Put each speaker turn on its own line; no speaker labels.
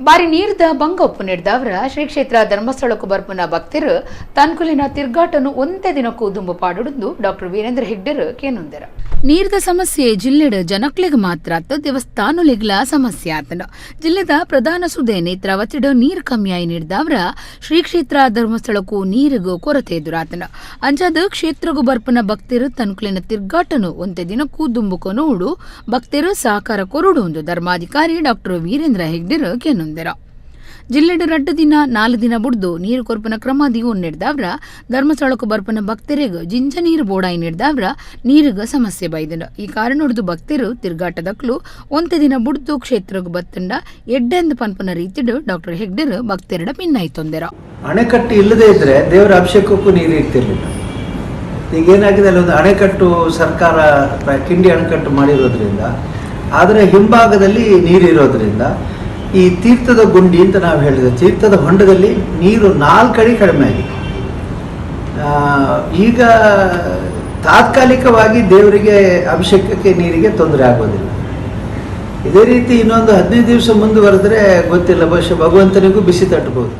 ಬಾರಿ ನೀರ್ದ ಬಂಗ ಒಪ್ಪು ನೀಡ್ದವರ ಶ್ರೀ ಕ್ಷೇತ್ರ ಧರ್ಮಸ್ಥಳಕ್ಕೂ ಬರ್ಪುನ ಭಕ್ತರು ತನ್ಕುಲಿನ ತಿರ್ಗಾಟನು ಒಂದೇ ದಿನಕ್ಕೂ ದುಂಬು ಪಾಡುದು ಡಾಕ್ಟರ್ ವೀರೇಂದ್ರ ಹೆಗ್ಡೆರ್ ಕೇನುಂದೆರ. ನೀರ್ದ ಸಮಸ್ಯೆ ಜಿಲ್ಲೆಡ್ ಜನಕ್ಲೆಗ್ ಮಾತ್ರ ಅತ್ತ, ದೇವಸ್ಥಾನೊಲೆಗ್ಲ ಸಮಸ್ಯೆ ಆತಂಡ. ಜಿಲ್ಲೆದ ಪ್ರಧಾನ ಸುದೆ ನೇತ್ರಾವತಿಡ್ ನೀರ್ ಕಮ್ಮಿ ಆಯಿ ನೀಡ್ದವರ ಶ್ರೀ ಕ್ಷೇತ್ರ ಧರ್ಮಸ್ಥಳಕ್ಕೂ ನೀರಿಗೂ ಕೊರತೆ ಎದುರಾತಂಡ. ಅಂಚಾದ ಕ್ಷೇತ್ರಗೂ ಬರ್ಪುನ ಭಕ್ತರು ತನ್ಕುಲಿನ ತಿರ್ಗಾಟನು ಒಂತೆ ದಿನಕ್ಕೂ ದುಂಬು ಭಕ್ತರು ಸಹಕಾರ ಕೊರಡು ಒಂದು ಧರ್ಮಾಧಿಕಾರಿ ಡಾಕ್ಟರ್ ವೀರೇಂದ್ರ ಹೆಗ್ಡೆರ್ ಕೇನುಂದೆರ. ಜಿಲ್ಲೆಡ್ 2 ದಿನ 4 ದಿನ ಬುಡ್ದು ನೀರು ಕೊರ್ಪುನ ಕ್ರಮ ದಿವು ನೀಡ್ದವ್ರ ಧರ್ಮಸ್ಥಳಕ್ಕೂ ಬರ್ಪುನ ಭಕ್ತರಿಗ್ ಜಿಂಜ ನೀರು ಬೋಡಾಯಿ ನೀಡ್ದವ್ರ ನೀರಿಗ ಸಮಸ್ಯೆ ಬೈದಂಡ. ಈ ಕಾರಣೊಡ್ದು ಭಕ್ತರು ತಿರ್ಗಾಟದಕ್ಲು ಒಂತೆ ದಿನ ಬುಡ್ದು ಕ್ಷೇತ್ರಗ್ ಬತ್ತಂಡ ಎಡ್ಡೆಂದು ಪನ್ಪುನ ರೀತಿಡ್ ಡಾಕ್ಟರ್ ಹೆಗ್ಡೆರ್ ಭಕ್ತರಡ ಪಿನ್ನಾಯ್ತೊಂದೆರ.
ಅಣೆಕಟ್ಟು ಇಲ್ಲದೇ ಇದ್ರೆ ದೇವರ ಅಭಿಷೇಕಕ್ಕೂ ನೀರು ಇರ್ತಿರ್ಲಿಲ್ಲ. ಈಗ ಏನಾಗಿದೆ, ಅಲ್ಲಿ ಒಂದು ಅಣೆಕಟ್ಟು ಸರ್ಕಾರ ಕಿಂಡಿ ಅಣೆಕಟ್ಟು ಮಾಡಿರೋದ್ರಿಂದ, ಆದರೆ ಹಿಂಭಾಗದಲ್ಲಿ ನೀರಿರೋದ್ರಿಂದ ಈ ತೀರ್ಥದ ಗುಂಡಿ ಅಂತ ನಾವು ಹೇಳಿದ್ರೆ ತೀರ್ಥದ ಹೊಂಡದಲ್ಲಿ ನೀರು 4 ಅಡಿ ಕಡಿಮೆ ಆಗಿದೆ. ಈಗ ತಾತ್ಕಾಲಿಕವಾಗಿ ದೇವರಿಗೆ ಅಭಿಷೇಕಕ್ಕೆ ನೀರಿಗೆ ತೊಂದರೆ ಆಗೋದಿಲ್ಲ. ಇದೇ ರೀತಿ ಇನ್ನೊಂದು 15 ದಿವಸ ಮುಂದುವರೆದ್ರೆ ಗೊತ್ತಿಲ್ಲ, ಬಹುಶಃ ಭಗವಂತನಿಗೂ ಬಿಸಿ ತಟ್ಟಬಹುದು.